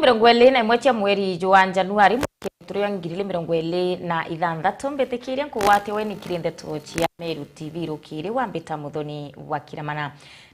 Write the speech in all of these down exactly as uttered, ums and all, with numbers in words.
Mirongo iri na imwe cia mweri jwa Januari, mwaka turi wa ngiri igiri mirongo iri na ithanthatu, mbitikiria nkugwatia weni kiri ndeto cia Meru T V rukiri wa Mbita Muthoni wa Kiramana.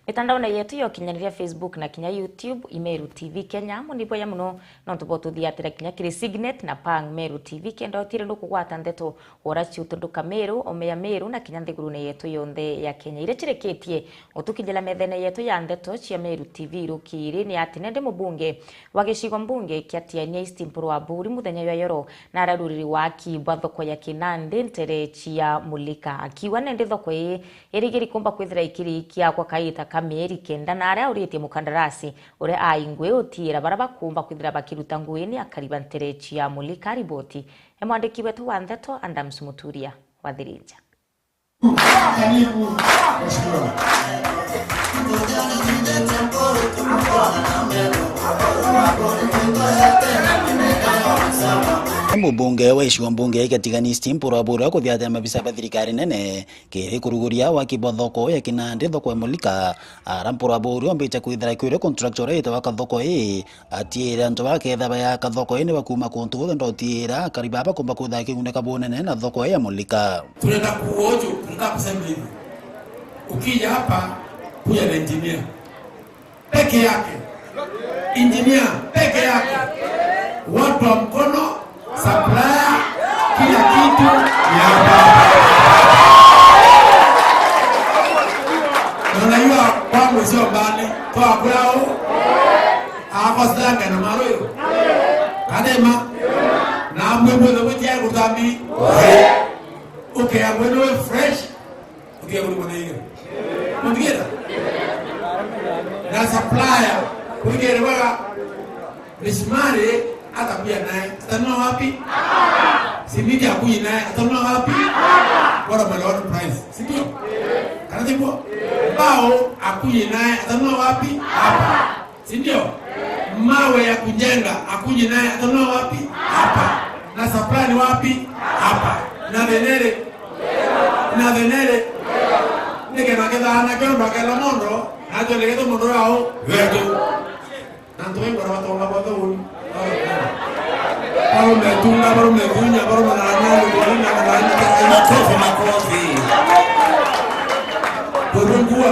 Mitandaone yetu ya ukinyaniria, Facebook na kinya YouTube, i Meru T V Kenya. Munibwaya muno nontu bwa tuthiatira kinya kiri Signet na Pang Meru T V, kenda utire nukugwata ndeto wora ciutunduka Meru, omea Meru na kinya nthigurune yetu yonthe ya Kenya. Iria cirikitie utukijila methene yetu ya ndeto cia Meru T V rukiri ni ati nende mubunge wa gicigo mbunge kia Tiania East Mpuru Aburi muthenya jwa yoro na araruriri waki bwa thoko ya Kinandi ntere cia Mulika, akiuga nende thoko ii irigiri kumba kwithira ikirikia gwa kaita ka mieri kenda, na aria auritie mukandarasi uria aingwi utiira bara bakumba kwithira bakiruta ngui ni akari ba ntere cia Mulika. Riboti e mwandiki wetu wa ndeto Adams Muturia wa Thirinja. Mubunge wa icigo mbunge kia Tigania East Mpuru Aburi kuthiatira mabisa ba thirikari nene kiri kuruguria waki bwa thoko ya Kinandi, thoko ya Mulika, ara Mpuru Aburi ombite kwithira kwire contractor uria witawa ka thoko ii atiire antu baketha bayaka thoko ii ni bakuuma kuntu gunthe, ndotiira akari baba kumba kwitha kiguneka bunene na thoko ii ya Mulika. Tunaenda kuuja, tunataka kusema hivi. Ukija hapa, kuja na engineer peke yake. Engineer peke yake. Watu wa mkono, supplier, kila kitu ni hapa. Na unajua kwangu sio mbali. Kwa kwao, akosanga na maroyo. Kadema. Na mwe mwe mwe tia kutambi. Uke ya mwe fresh. Utige kuli mwana hiyo. Mtigera. Na supplier, kuigere wega. Misumari atakuja naye. Atanunua wapi? Simiti akuji naye. Atanunua wapi? Bora mwelewane price. Si ndio? Kana sivyo? Mbao akuji naye. Atanunua wapi? Hapa. Si ndio? Mawe ya kujenga akuji naye. Atanunua wapi? Hapa. Na supply ni wapi? Hapa. Na venere Na venere. Nike na ketha na kio ndwa kela mondo, na twendegetwe mondo yao wetu. Na antu baingi bara batonga bothe uni. Barume tunga, barume kunya, barume na nyanya, barume na nyanya. Makofi, makofi. Kurungua.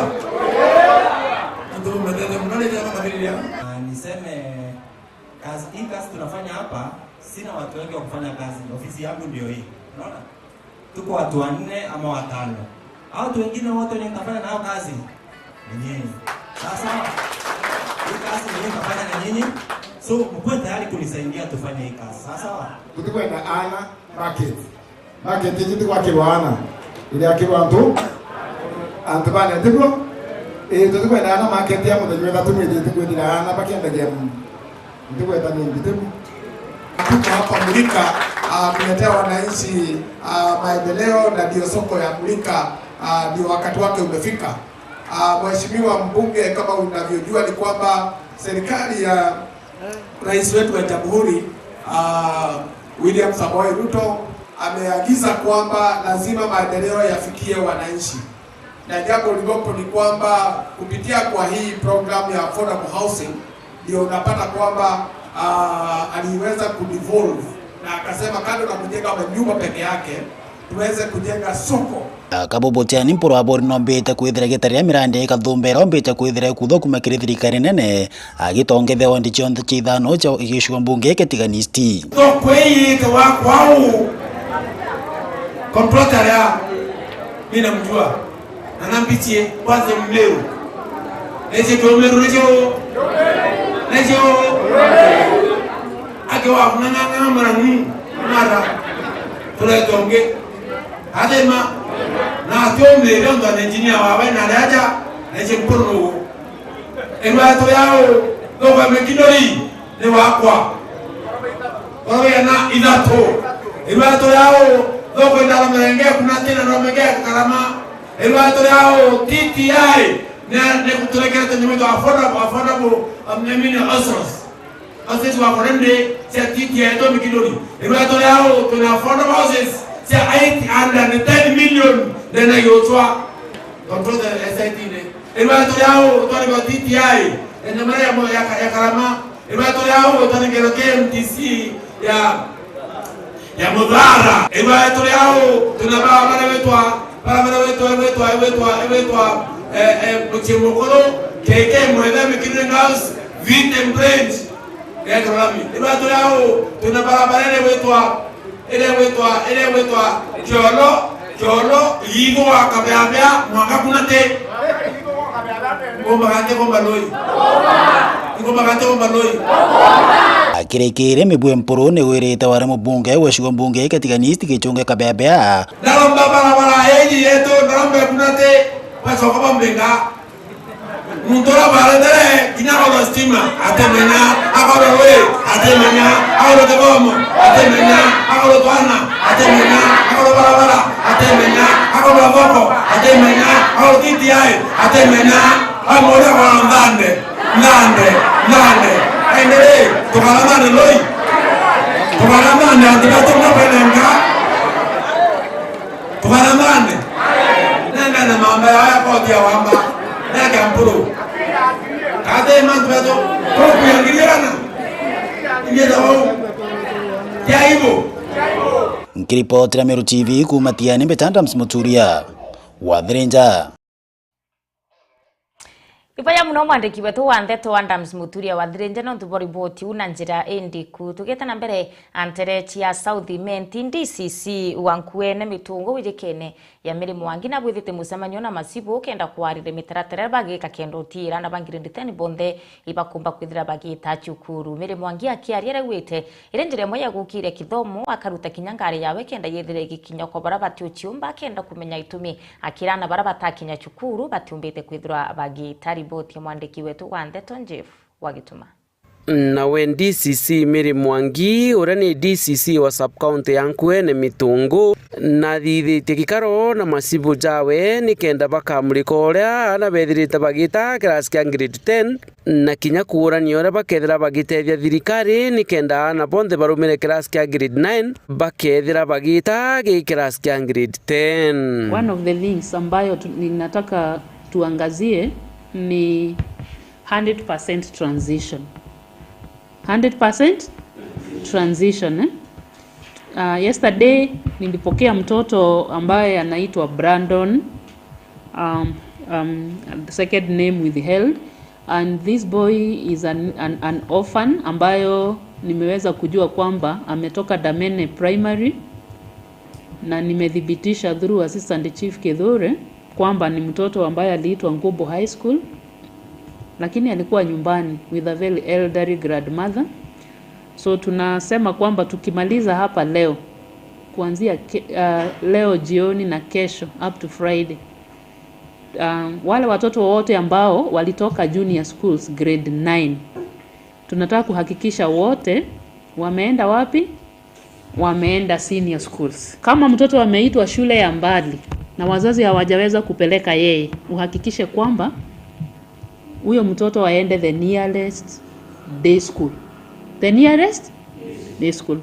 Antu metete mnani kama kabilia. Ah, niseme kazi, hii kazi tunafanya hapa, sina watu wengi wa kufanya kazi. Ofisi yangu ndio hii. Unaona? Tuko watu wanne ama watano. Hao watu wengine wote wenye nitafanya nao kazi ni nyinyi. Sasa, hii kazi ni mimi nitafanya na nyinyi. So, mkuwe tayari kunisaidia tufanye hii kazi. Sawa sawa? Tutikwenda ana market. Market iji tigwakirwa ana. Iriakirwa antu. Antu bane tiguo? Ii, tutikwenda ana market ya muthenya wa ithatu mwiji itikwithira ana bakiendagia. Ndigweta ni mbitimu. Tuko hapa Mulika, ah, kuletea wananchi, ah, maendeleo, na ndio soko ya Mulika, ah, ndio wakati wake umefika. Ah, Mheshimiwa Mbunge, kama unavyojua ni kwamba serikali ya Rais wetu wa Jamhuri, ah, William Samoei Ruto ameagiza kwamba lazima maendeleo yafikie wananchi. Na jambo lililopo ni kwamba kupitia kwa hii program ya affordable housing, ndio unapata kwamba, ah, aliweza kudevolve na akasema kando na kujenga manyumba peke yake, tuweze kujenga soko. Kabubutiani Mpuru Aburi nombite kwithira gitaria mirandi ikathumbira ombite kwithira ikutho kuma kiri thirikari nene, agitongethewa ndi cionthe cia ithano cia gicigo mbunge kia Tigania East. Thoko ii ite wa kwau. Contractor ya, mimi namjua. Na nambitie kwanza Mmeru. Neje kwa Mmeru, neje o. Neje o. Ake wa ng'ang'ang'a mara ni, mara. Tule tonge. Athema. Na atio Mmeru ndo engineer wawe na aria aja, neje Mpuru. Irweto yao, thoko ya Mikindori ni wakwa. Orobia na ithatu. Irweto yao, thoko ya Ndara Merenge, kuna tena na Merenge Karama. Irweto yao, T T I, ni, ni kuturekerete nyumba affordable, affordable, um, I mean, houses. Houses wa kurende cia T T I to Mikindori. Irweto yao, tuna affordable houses cia eight hundred and ten million, ndena yotwa. Tontu the S I T ni. Irweto yao, twari ba T T I, ene mara ya mo-, ya ka-, ya Karama. Igwe turi au, gwitwa ni ngero K M T C ya, ya Muthara. Igwe turi au, twina barabara witwa, barabara witwa, witwa, witwa, witwa, eh, eh, Mucii Mukuru, K K Mwene, Green House, Vitamin Branch, ya Karurami. Igwe turi au, twina barabara iri gwitwa Iria gwitwa, iria gwitwa Kiolo, Kiolo, igwa Kabeabea, mwanka kuna ti. Ngomba gati, ngomba loi. Ngomba gati, ngomba loi. Akirikire, Mibue Mpuru ni wirite wari mubunge wa cigo mbunge Katigani East Gichunge Kabeabea. Ndaromba barabara iji yetu, ndaromba kuna ti. Bacoka bambinga. Muntu uria bwaretere kinya akorwa stima, atimenya, akorwa rui, atimenya, akorwa kibomo, atimenya, akorwa twana, atimenya, akorwa barabara, atimenya, akorwa thoko, atimenya, akorwa T T I, atimenya, amwe uria akorwa nthande, nthande, nthande. Aende ri, tukaramane rui, tukaramane antu betu mwabenenga. Tukaramane. Nenda na mamba ya koti ya wamba. Nenda mpuru. Kate mantu betu. Koku ya ngiriana. Ingeza wau. Kia hivyo. Nkiripotera Meru T V kuuma Tiani, mbeta Adams Muturia wa Thirinja. Ibaya muno mwandiki wetu wa ndeto Adams Muturia wa Thirinja nontu bwa riboti u na njira indiku. Tugite na mbere, antere cia South Imenti, D C C wa Nkuene Mitungu wijikene ya Mary Mwangi nabwithite mucemanio na Macibu kenda kwarire mitaratara bagika kenda utiira na ba grade ten bonthe ibakumba kwithira bagita cukuru. Mary Mwangi akiaria araugite iri njira imwe ya gukiria kithomo, akaruta kinya ngari yawe kenda yithire igikinya kwa bara batiuciumba, kenda kumenya itumi akira ana bara batakinya cukuru batiumbite kwithirwa bagita. Riboti ya mwandiki wetu wa ndeto Jeff Wagituma. Nawe D C C Mary Mwangi, uria ni D C C wa sub-county ya Nkuene Mitungu, nathithitie gikaro na Macibu jawe nikenda bakamurika uria ana bethirite bagita kirasi kia grade ten, na kinya kuurania uria bakethira bagitethia thirikari nikenda ana bonthe barumire kirasi kia grade nine bakethira bagita gi kirasi kia grade ten. One of the things ambayo tu-, ninataka tuangazie ni hundred percent transition. Hundred percent transition, eh? Uh, yesterday nilipokea mtoto ambaye anaitwa Brandon, um, um, the second name withheld, and this boy is an, an, an orphan ambayo nimeweza kujua kwamba ametoka Damene Primary, na nimethibitisha through Assistant Chief Kithure kwamba ni mtoto ambaye aliitwa Ngubu High School, lakini alikuwa nyumbani with a very elderly grandmother. So tunasema kwamba tukimaliza hapa leo, kuanzia ke-, uh, leo jioni na kesho up to Friday, um, wale watoto wote ambao walitoka junior schools, grade nine, tunataka kuhakikisha wote wameenda wapi? Wameenda senior schools. Kama mtoto ameitwa shule ya mbali na wazazi hawajaweza kupeleka yeye, uhakikishe kwamba huyo mtoto aende the nearest day school. The nearest day school.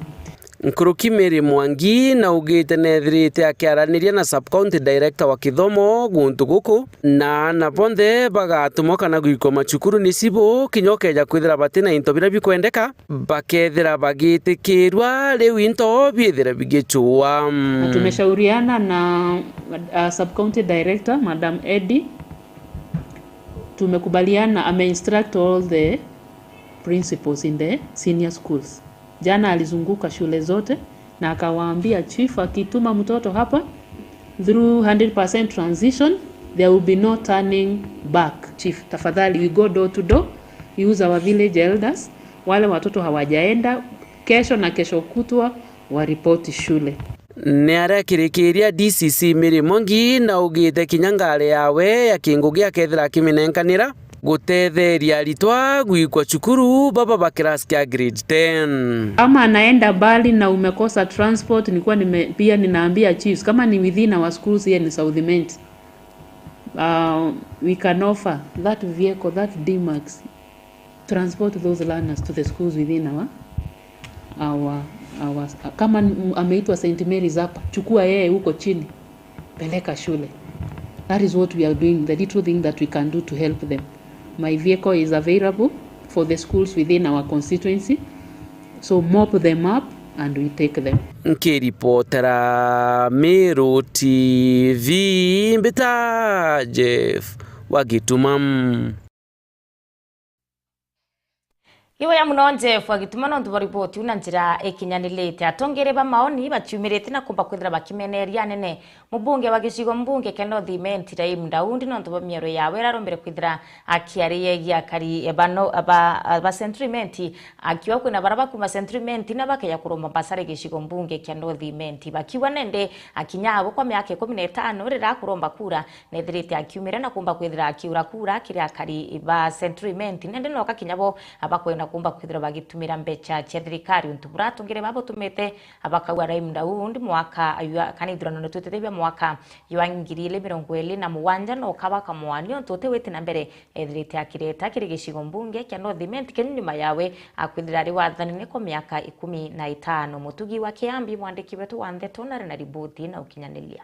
Nkuruki Mary Mwangi naugite nethirite akiaraniria na sub-county director wa kithomo guntu guku, na ana bonthe bagatumwa kana gwikwa macukuru ni Macibu, kinya ukeja kwithira batina into biria bikwendeka, bakethira bagitikirua, riu into biithire bigicua. Na tumeshauriana na, uh, sub-county director, Madam Eddie. Tumekubaliana, ameinstruct all the principals in the senior schools. Jana alizunguka shule zote na akawaambia, "Chief akituma mtoto hapa, through hundred percent transition, there will be no turning back. Chief, tafadhali, we go door to door, we use our village elders, wale watoto hawajaenda, kesho na kesho kutwa, waripoti shule." Ni aria akirikiria D C C Mary Mwangi naugite kinya ngari yawe ya kingugi akethira akiminenkanira gutetheria aritwa gwikwa cukuru baba ba class kia grade ten. Kama anaenda mbali na umekosa transport, nilikuwa nime-, pia ninaambia chiefs, kama ni within our schools here in South Imenti, uh, we can offer that vehicle, that D-Max, transport those learners to the schools within our, our, our, kama n-, ameitwa Saint Mary's hapa, chukua yeye huko chini, peleka shule. That is what we are doing, the little thing that we can do to help them. My vehicle is available. for the schools within our constituency. So mop them up and we take them. Nkiripotera Meru T V, mbita Jeff wa Gituma. Iwe ya muno Jeff wa Gituma nontu bwa riboti iu na njira ikinyanirite. Atongeri ba maoni baciumirite na kumba kwithira bakimeneria anene mubunge wa gicigo mbunge kia North Imenti Rahim Daudi nontu bwa miero yawe irarombere kwithira akiariria akari ba no-, ba, ba Central Imenti, akiuga kwina baria bakuuma Central Imenti na bakeja kuromba mbasari gicigo mbunge kia North Imenti. Bakiuga nende akinya abo kwa miaka ikumi na itano riria akuromba kura, nethirite akiumire na kumba kwithira akiura kura kiri akari ba Central Imenti, nende noka kinya bo abakwenda kumba kwithira bagitumira mbecha cia thirikari. Untu buria atongeri babutumite abakauga Rahim Daudi mwaka ayua, kana ithurano nitwitite bia mwaka ywa ngiri ili mirongo ili na mugwanja noka bakamwania untu uti witi na mbere, ethirite akireta kiri gicigo mbunge kia North Imenti kiri nyuma yawe akwithira ari wathanine kwa miaka ikumi na itano. Mutugi wa Kiambi, mwandiki wetu wa ndeto, nari na riboti na ukinyaniria.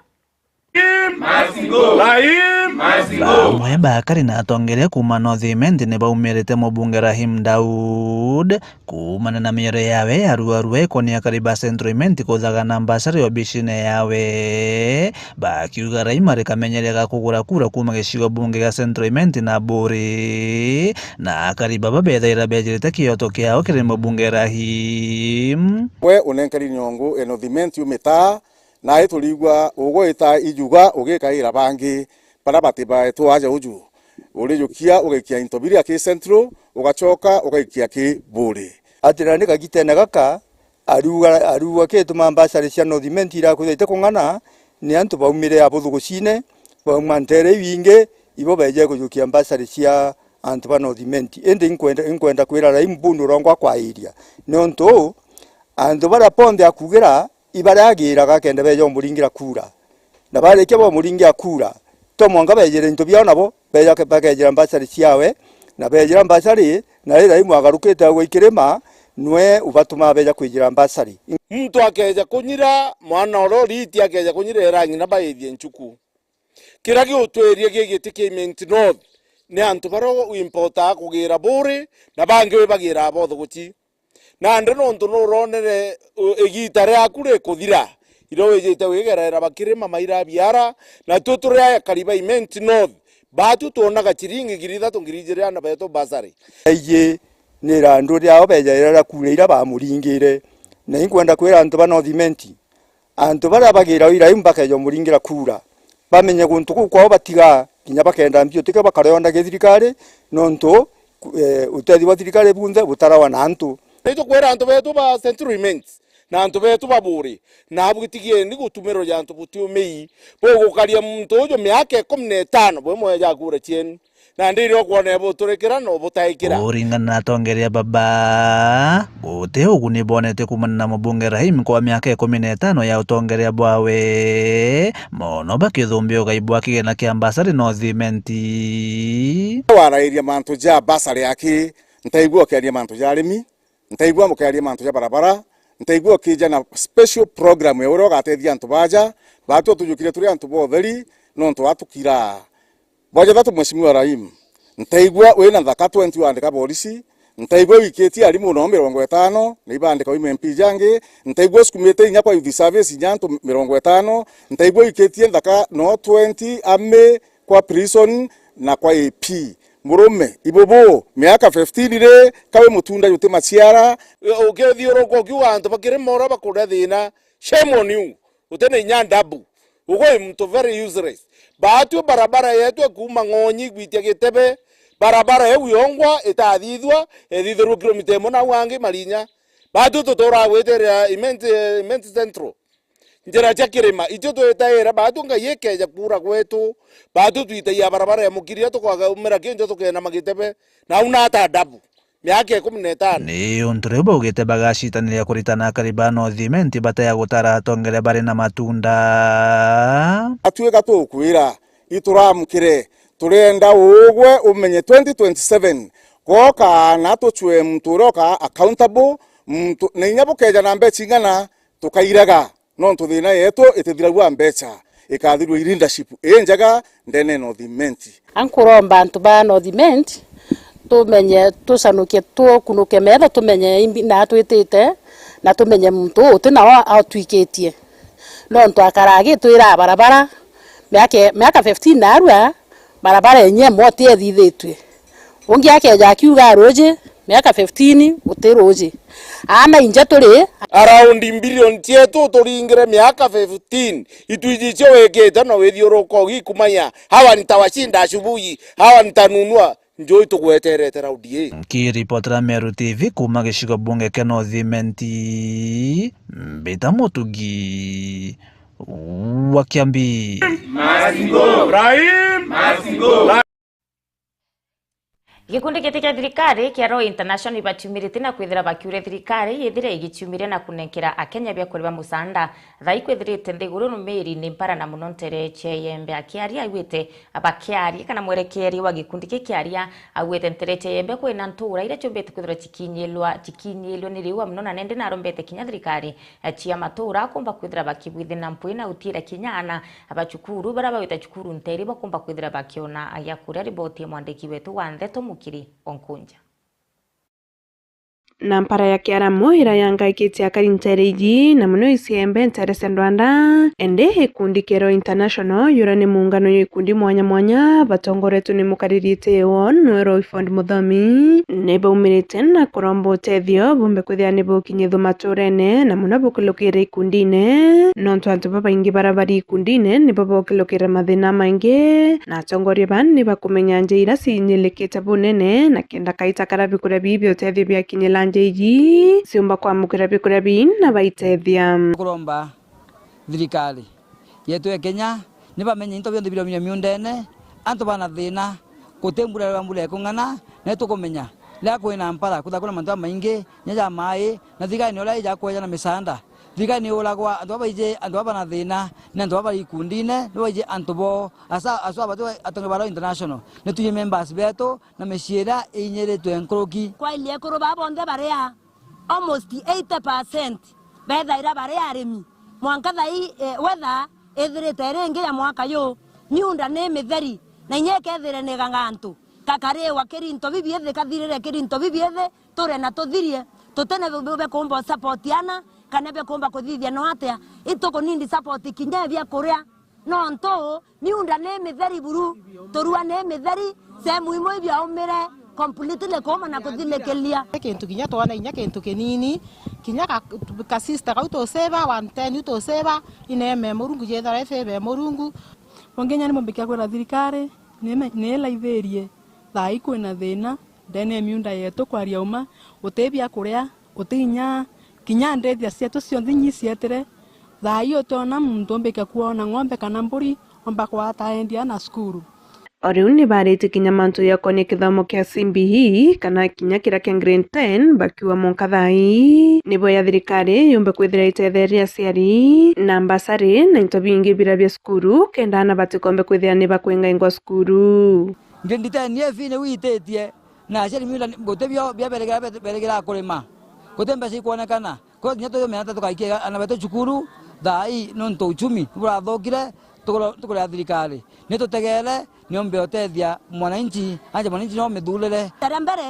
Bamwe ba akari na atongeria kuuma North Imenti ni baumirite mubunge Rahim Daud kuumania na miero yawe ya ruarua ikonia akari ba Central Imenti kuthagana mbasari obicine yawe, bakiuga Rahim ari kamenyeria ga kugura kura kuuma gicigo bunge gia Central Imenti na Buri, na akari baba bethaira bejirite kioto kiao kiri mubunge Rahim. We unenkeri nyongu e North Imenti umitaa, nae turigua ugwita ijuga ugikaira bangi baria batibaetwe aja uju. Urijukia ugaikia into biria ki Central, ugacoka ugaikia ki Buri. Atira ni kagitene gaka, ariuga, ariuga kituma mbasari cia North Imenti irakwithite kung'ana, ni antu baumire abuthugucine, bauma ntere iu ingi, ibo beje kujukia mbasari cia antu ba North Imenti. Indi inkwenda, inkwenda kwira Rahim Daud urongwa kwairia. Nontu antu baria bonthe akugira, ibaria agiraga kenda beja umuringira kura. Na barikia bamuringia kura, to mwanka bejire into biao nabo, beja ke-, bakejira mbasari ciawe, na bejira mbasari, na riria imwagarukite agwe ikirima, nwe ubatuma beja kwijira mbasari. Muntu akeja kunyira, mwana uria uriti akeja kunyira era ng'ina baithie nchuku. Kiria giutwirie gigiti kia Imenti North, ni antu baria uimpotaa kugira Buri, na bangi wibagira bothuguci. Nandi nontu nuronere, u-, igiita riaku rikuthira, iria wijite wigerera bakirima maira biara, na twi turi akari ba Imenti North, baatu twonaga ciringi ngiri ithatu, ngiri ijiri ana betu basari. Aiji ni irandu riao bejaira ria kura iria bamuringire. Na inkwenda kwira antu ba North Imenti, antu baria bagira Ibrahim bakeja umuringira kura, bamenye guntu kuu kwao batiga, kinya bakenda mbio tikio bakareona githirikari, nontu, eh, utethio bwa thirikari bunthe butarawa na antu. Nitukwira antu betu ba Central Imenti na antu betu ba Buri, nabu gitigieni gutumirwa ja antu butiumii, bugukaria muntu uju miaka ikumi na itano bwi mweja kura cienu. Na ndiri ukwona buturikira na ubutaikira. Kuringana na atongeria baba, guti uguni bonete kumana na mubunge Rahim kwa miaka ikumi na itano ya utongeria bwawe, mono bakithumbia ugai bwa kigena kia mbasari North Imenti. Warairia mantu ja mbasari aki, ntaigua ukiaria mantu ja arimi, ntaigua mukiaria mantu ja barabara, ntaigua ukija na special program ya uria ugatethia antu baja, batu tujukire turi antu ba utheri, nontu atukira. Bwa jathatu, Mheshimiwa Rahim, ntaigua wina nthaka twenty wandika borisi, ntaigua wikitie arimu nao mirongo itano, na ibandika M P jangi, ntaigua usukumite inya kwa youth service inya antu mirongo itano, ntaigua wikitie nthaka nao twenty army kwa prison na kwa A P. Murume, ibubu, miaka fifteen ri, kawi mutunda juti maciara. Ukithiuruka ukiuga antu bakirima uria bakuria thina, shame on you. Uti na inya ndabu. Ugwe muntu very useless. Baatwi barabara yetu ekuuma Ng'onyi gwitia Gitebe, barabara iu yongwa itathithua, ethithirwe kilomita imwe nau angi Marinya. Baatwi tuturaa gwitirira Imenti, Imenti Central. Njira cia kirima, itwi twitaira, baatwi Ngai ikeja kuura gwetu, baatwi twitagia barabara ya mukiria, tukaumira kinja tukenama Gitebe, nau nata ndabu. Miaka ikumi na itano. Ni untu riu baugite bagacitaniria kuritana akari ba North Imenti bataya gutara atongeria bari na matunda. Atwika tukwira, ituramukire, turenda ugwe umenye twenty twenty-seven goka na tucwe muntu uria uka accountable, muntu, na inya bukeja na mbeca ing'ana, tukairega. Nontu thina yetu itithiragua mbeca, ikathirua i leadership injega ndene ya North Imenti. Ankuromba antu ba North Imenti, Tumenye, tucanuke, tukunuke metho, tumenye imbi-, na twitite, na tumenye muntu uu uti nao atwikitie. Nontu akaraa agitwira barabara, miaka, miaka fifteen narua, barabara yenye imwe utiethithitue. Ungi akeja akiuga ruuji, miaka fifteen guti ruuji. Aana inje turi. Around billion cietu turingire miaka fifteen, itwiji icio wikite na withiuruka ugikumanya, hawa nitawashinda asubuhi, hawa nitanunua. Njui tugweterete raundi ii. Nkiripotera Meru T V kuuma gicigo bunge kia North Imenti, Mbita Mutugi wa Kiambi. Gikundi giti kia thirikari kia Royal International ibaciumirite na kwithira bakiuria thirikari yithire igiciumiria na kunenkera Akenya bia kuriba musaanda. Thaa ikwithirite nthiguru rumiiri ni mpara na muno ntere cia Iembe. Akiaria augite, bakiaria kana mwerekeeria wa gikundi giki kiaria augite ntere cia Iembe kwina ntuura iria ciumbite kwithirwa cikinyilwa, cikinyilwe ni riua muno, na nende narombete kinya thirikari, eh, cia matuura kumba kwithira bakibwithina mpwi na utiira kinya aana ba cukuru baria bawite cukuru nteere bakumba kwithira bakiona gia kuria. Riboti ya mwandiki wetu wa ndeto Mukiri Onkunja. Na mpara ya Kiaramu iria yangaikitie akari nteere iji, na muno iciembe nteere cia Ndwanda, indi gikundi kia Royal International, yuria ni muungano jwa ikundi mwanya mwanya, batongoretwe ni mukariri iti won, nwe Royford Muthomi, ni baumirite na kuromba utethio bumbe kwithira ni bukinyithua matuurene, na muno bukilukire ikundine, nontu antu babaingi baria bari ikundine nibo bokilukire mathina maingi, na atongoria baa ni bakumenya njia iria cinyilikite bunene, na kenda kaita karia bikuria bii bia utethio biakinyira njia iji, ciumba kwamukira bikuria bii na baitethia. Kuromba thirikari yetu ya Kenya ni bamenye into bionthe biraumira miundene, antu bana thina, guti mbura, riria mbura ikung'ana, ni tukumenya riria kwina mpara, kwithagwa kwina mantu jamaingi, kinya ja maai, na thirikari ni uria ija kweja na misaanda. Thirikari ni uragwa, antu baba baiji, antu baba bana thina, ni antu baba bari ikundine, ni baiji antu bo, asa, asa batu atonge ba Royal International, ni tuji members betu, na micii iria inyiritwe nkuruki. Kwa ili ekuru baa bonthe baria, almost eighty percent bethaira bari arimi. Mwanka thai, eh, weather ithirite iri ingi ya mwaka yu, miunda ni mitheri, na inya ikethire ni gangantu, kakariwa kiri into bibiithi, kathirire kiri into bibiithi, ture na tuthirie, tutene bu-, bu-, bekumba support ana, kana bekumba kuthithia no atia. Itukunindi support kinya bia kuria, nontu miunda ni mitheri buru, turua ni mitheri, sehemu imwe ibiaumire completely kuuma na kuthinikiria. Kintu kinya twona inya kintu kinini, kinya ka, ka sister kau tuseva, one ten tuseva, ineme Murungu, jethara ife be Murungu. Ungi inya ni mumbikia kwira thirikari, ni me-, ni ilaithirie, thaa ii kwina thina, ndene ya miunda yetu, kwaria uma, guti bia kuria, guti inya, kinya ndithia cietu cionthe inya icietire. Thaa ii utiona muntu umbike kwona ng'ombe kana mburi, omba kwata endia na cukuru. O riu ni baritie kinya mantu jakonie kithomo kia C B E kana kinya kiria kia grade ten, bakiuga mwanka thaa ii nibo ya thirikari yumbe kwithira itetheria aciari na mbasari na into bingi biria bia cukuru, kenda ana batikombe kwithira ni bakwingaingwa cukuru. Grade ten F niu ititie, na aciari miunda guti bio bia berigira, berigira kurima. Guti mbeca ikwonekana. Kwou kinya tuumena ta tukaikia ana betu cukuru thaa ii, nontu uchumi burathukire, tukuro-, tukurira thirikari. Ni tutegeere, ni umbe utethia mwananchi, anje mwananchi no mithurire. Ria mbere,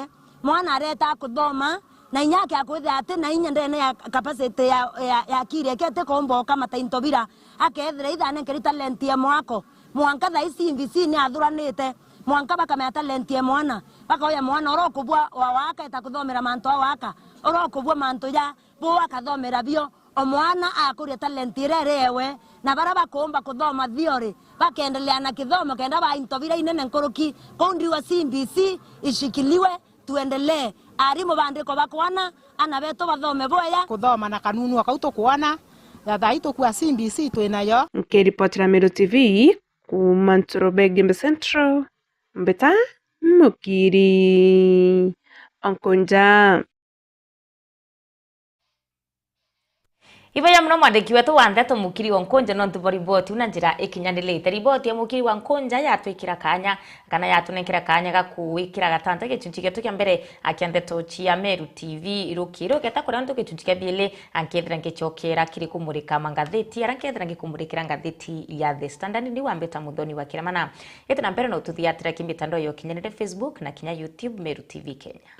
mwana areta kuthoma, na inya akia kwithira ati na inya ndene ya capacity ya, ya, ya akiri yake itikumba ukamata into bira. Akethira ithanenkeri talent ya mwako, mwanka thaa ii C B C ni athuranite, mwanka bakamenya talent ya mwana, bakauya mwana uria ukubua wa waka eta kuthomera mantu a waka, uria ukubua mantu ja buu akathomera bio, o mwana akuria talent iria iri ewe, na baria bakuumba kuthoma theory, bakeendelea na kithomo kenda baa into biria inene nkuruki. Kuu ndiuga C B C ishikiliwe, tuendelee. Arimu baandikwa bakwana, ana betu bathome bwega. Kuthoma na kanunu o kau tukwona, ya thaa ii tukua C B C twinayo. Nkiripotera Meru T V kuuma Nturuba Igembe Central, Mbita Mukiri Onkunja. Iboya muno mwandiki wetu wa ndeto Mukiri wa Nkunja nontu bwa riboti una njira ikinyanirite. Riboti ya Mukiri wa Nkunja yatwikira kanya kana yatunenkera kanya ga kuwikira gatanta gicunci gietu kia mbere a kia ndeto cia Meru T V rukiri. Ugeta kuria ntu gicunci kia biili, a nkethira ngicokera kiri kumurika mangatheti, ara nkethira ngikumurikira ngatheti ya The Standard. Ndi wambita Muthoni wa Kiramana. Gete na mbere no tuthiatira ki mitandao ya ukinyanire, Facebook na kinya YouTube, Meru T V Kenya.